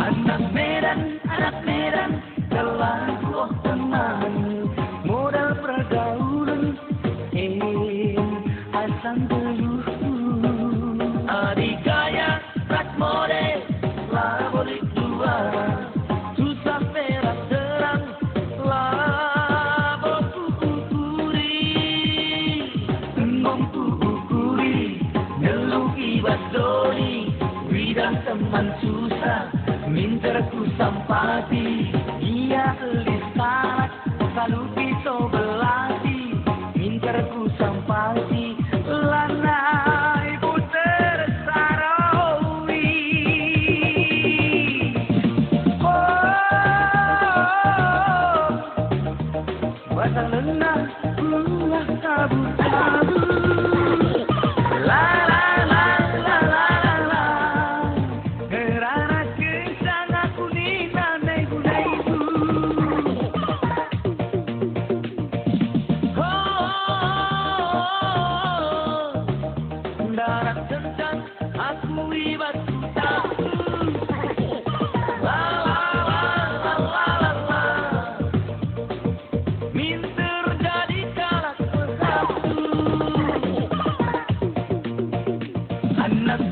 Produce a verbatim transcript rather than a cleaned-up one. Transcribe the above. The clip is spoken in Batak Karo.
Anak Medan, anak Medan, telang kuoh teman, modal pergaulen, eh, asam geluhku. Adi kaya ras mode, labo lit dua, susah pe ras senang, labo kuukuri. Enggo kuukuri, nggeluh i bas doni, widang teman susah, minter kusampati. Ia lit kalak, salupi so belati, minter kusampati, lanai puter sarawi. Oh, batang lenga, buah kabur-kabur. La, la, la, la, la, la, la. Ngerana kencana aku nina naibu-naibu. Oh, ndarat kencang aku i bas kutaku. La, la, la, la, la, la, la. Minter jadi kalak bersatu. Anak